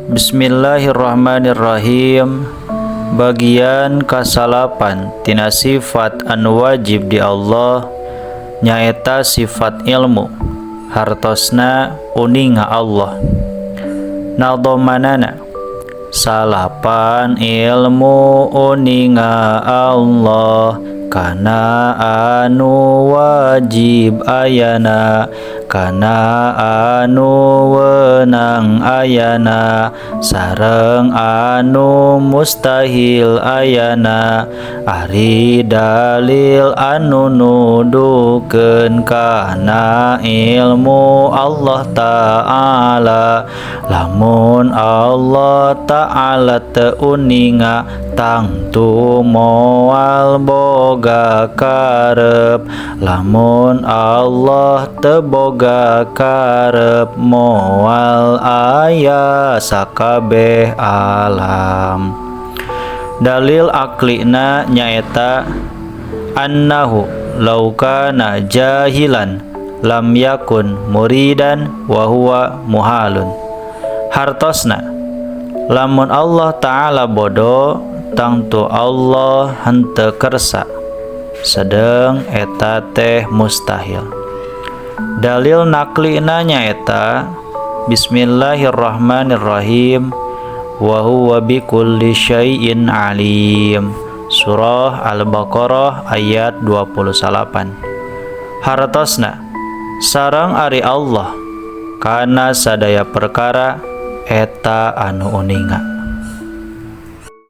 Bismillahirrahmanirrahim. Bagian kasalapan tina sifat anu wajib di Allah nyaeta sifat ilmu, hartosna uninga Allah. Nadomanana salapan ilmu uninga Allah kana anu wajib ayana, kana anu wenang ayana, sareng anu mustahil ayana. Ari dalil anu nuduhkeun kana ilmu Allah Ta'ala, lamun Allah Ta'ala teu uninga tangtu moal boga karep, lamun Allah teu boga karep moal aya sakabeh alam. Dalil aklina nyaeta annahu law kana jahilan lam yakun muridan wa huwa muhalun. Hartosna lamun Allah Ta'ala bodoh tangtu Allah henteu kersa, sedeng eta teh mustahil. Dalil naklina nyaeta bismillahirrahmanirrahim wa huwa bikulli syai'in alim. Surah Al-Baqarah ayat 29. Hartosna sareng ari Allah kana sadaya perkara eta anu uninga.